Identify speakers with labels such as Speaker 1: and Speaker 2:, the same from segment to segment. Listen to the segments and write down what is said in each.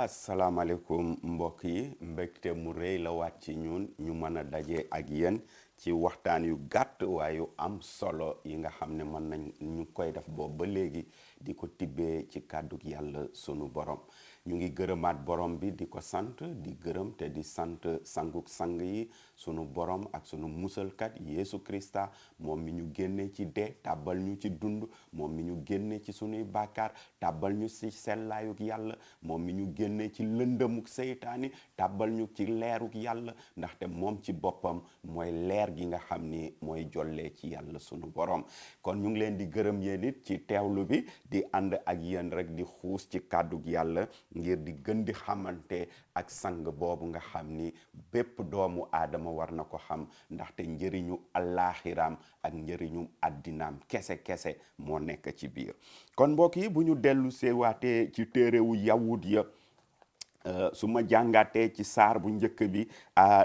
Speaker 1: asalaamaaleykum mbokk yi mbégte mu rëy la waat ci ñun ñu mën a daje ak yéen ci waxtaan yu gàtt waaye yu am solo yi nga xam ne mën nañ ñu koy def boobu ba léegi di ko tibbee ci kàddug yàlla sunu borom ñu ngi gërëmaat borom bi di ko sant di gërëm te di sant sanguk sang yi sunu borom ak sunu musalkat Yeesu Krista moom mi ñu génne ci dee tàbbal ñu ci dund moom mi ñu génne ci sunuy bàkkaar tàbbal ñu ci sellaayuk yàlla moom mi ñu génne ci lëndëmuk seytaani tàbbal ñu ci leeruk yàlla ndaxte moom ci boppam mooy leer gi nga xam ni mooy jollee ci yàlla sunu borom kon ñu ngi leen di gërëm yéen it ci teewlu bi di ànd ak yéen rek di xuus ci kàddug yàlla ngir di gën di xamante ak sang boobu nga xam ni bépp doomu aadama war na ko xam ndaxte njëriñu allaaxiraam ak njëriñu àddinaam kese moo nekk ci biir kon mbokk yi bu ñu dellu seewaatee ci téerewu yawut ya su ma jàngatee ci saar bu njëkk bi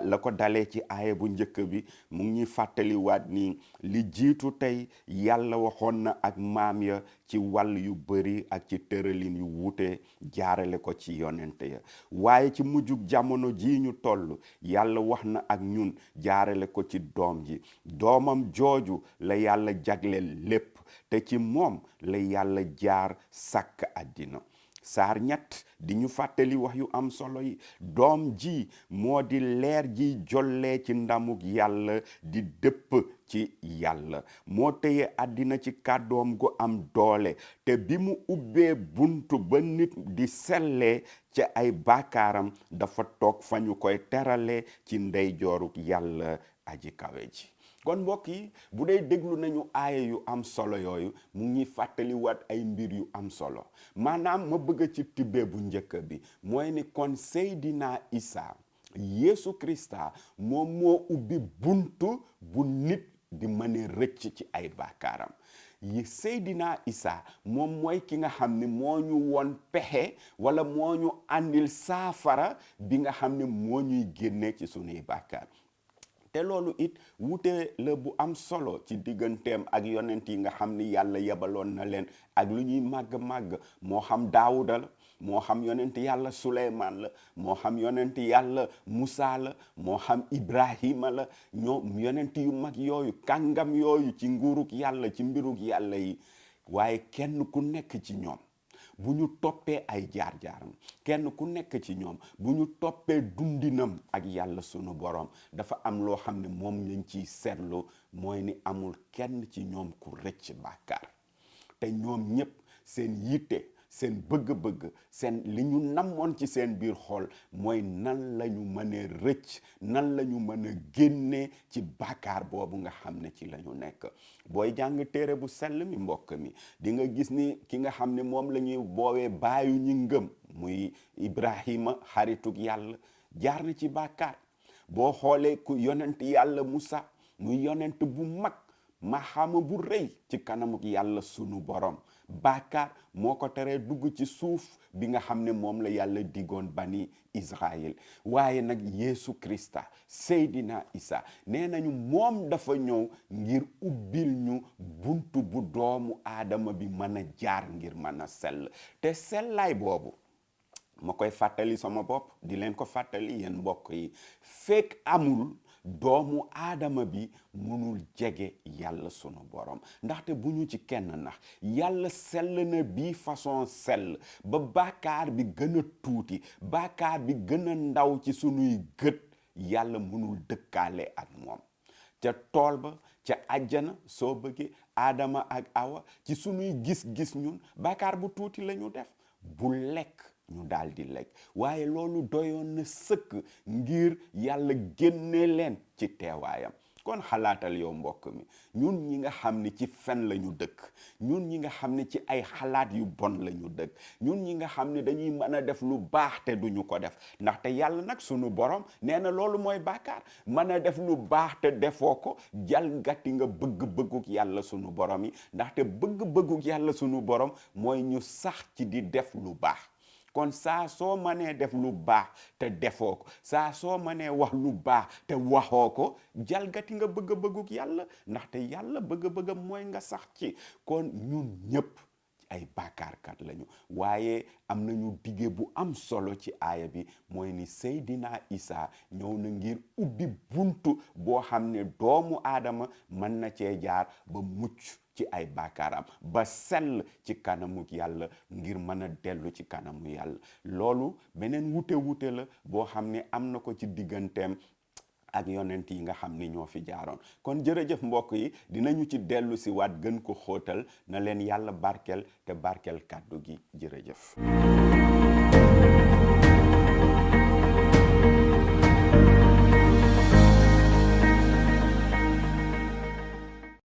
Speaker 1: la ko dalee ci aaya bu njëkk bi mu ngi ñuy fàttaliwaat ni li jiitu tey yàlla waxoon na ak maam ya ci wàll yu bëri ak ci tëralin yu wuute jaarale ko ci yonente ya waaye ci mujjug jamono ji ñu toll yàlla wax na ak ñun jaarale ko ci doom ji doomam jooju la yàlla jagleel lépp te ci moom la yàlla jaar sàkk àddina saar ñett di ñu fàttali wax yu am solo yi doom ji moo di leer ji jollee ci ndamuk yàlla di dëpp ci yàlla moo téye àddina ci kàddoom gu am doole te bi mu ubbee buntu ba nit di sellee ci ay baakaaram dafa toog fa ñu koy terale ci ndeyjooruk yàlla aji kawe ji kon mbokk yi bu dee déglu nañu aaya yu am solo yooyu mu ngi fàttaliwaat ay mbir yu am solo maanaam ma bëgg ci tibbee bu njëkk bi mooy ni kon Seydina Isa Yeesu Krista moom moo ubbi buntu bu nit di mën a rëcc ci ay baakaaram yi Seydina Isa moom mooy ki nga xam ne moo ñu won pexe wala moo ñu àndil saafara bi nga xam ne moo ñuy génne ci sunuy baakaar te loolu it wute la bu am solo ci digganteem ak yonent yi nga xam ni yàlla yebaloon na leen ak lu ñuy màgg moo xam Daawuda la moo xam yonent yàlla Suleymaan la moo xam yonent yàlla Musaa la moo xam Ibrahima la ñoom yonent yu mag yooyu kàngam yooyu ci nguuruk yàlla ci mbiruk yàlla yi waaye kenn ku nekk ci ñoom bu ñu toppee ay jaar-jaaram kenn ku nekk ci ñoom bu ñu toppee dundinam ak yàlla sunu borom dafa am loo xam ne moom lañ ciy seetlu mooy ni amul kenn ci ñoom ku rëcc bàkkaar te ñoom ñëpp seen yitte seen bëgg-bëgg seen li ñu namoon ci seen biir xol mooy nan la ñu mën a rëcc nan la ñu mën a génne ci bàkkaar boobu nga xam ne ci la ñu nekk booy jàng téere bu sell mi mbokk mi di nga gis ni ki nga xam ne moom la ñuy boowee baayu ñi ngëm muy Ibrahima xaritug yàlla jaar na ci bàkkaar boo xoolee ku yonent yàlla Musa muy yonent bu mag maxaama bu rëy ci kanamuk yàlla sunu borom bàkkaar moo ko teree dugg ci suuf bi nga xam ne moom la yàlla digoon bani Israël waaye nag Yeesu Krista Seydina Isa nee nañu moom dafa ñëw ngir ubbil ñu buntu bu doomu aadama bi mën a jaar ngir mën a sell te sellaay boobu ma koy fàttali sama bopp di leen ko fàttali yéen mbokk yi fekk amul doomu aadama bi mënul jege yàlla sunu borom ndaxte bu ñu ci kenn nax yàlla sell na bii façon sell ba bàkkaar bi gën a tuuti bàkkaar bi gën a ndaw ci sunuy gët yàlla mënul dëkkaale ak moom ca tool ba ca àjjana soo bëggee aadama ak awa ci sunuy gis-gis ñun bàkkaar bu tuuti la ñu def bu lekk ñu daal di lekk waaye loolu doyoon na sëkk ngir yàlla génne leen ci teewaayam kon xalaatal yow mbokk mi ñun ñi nga xam ne ci fen la ñu dëkk ñun ñi nga xam ne ci ay xalaat yu bon la ñu dëkk ñun ñi nga xam ne dañuy mën a def lu baax te duñu ko def ndaxte yàlla nag sunu borom nee na loolu mooy bàkkaar mën a def lu baax te defoo ko jalgati nga bëgg-bëgguk yàlla sunu borom yi ndaxte bëgg-bëgguk yàlla sunu borom mooy ñu sax ci di def lu baax kon saa soo mënee def lu baax te defoo ko saa soo mënee wax lu baax te waxoo ko jalgati nga bëgg-bëgguk yàlla ndaxte yàlla bëgg-bëggam mooy nga sax ci kon ñun ñëpp ay bàkkaarkat lañu waaye am nañu dige bu am solo ci aaya bi mooy ni Seydina Isa ñëw na ngir ubbi buntu boo xam ne doomu aadama mën na cee jaar ba mucc ci ay bàkkaaram ba sell ci kanamu yàlla ngir mën a dellu ci kanamu yàlla loolu beneen wute la boo xam ne am na ko ci digganteem ak yonent yi nga xam ni ñoo fi jaaroon kon jërëjëf mbokk yi dinañu ci dellu si waat gën ko xóotal na leen yàlla barkel te barkel kàddu gi jërëjëf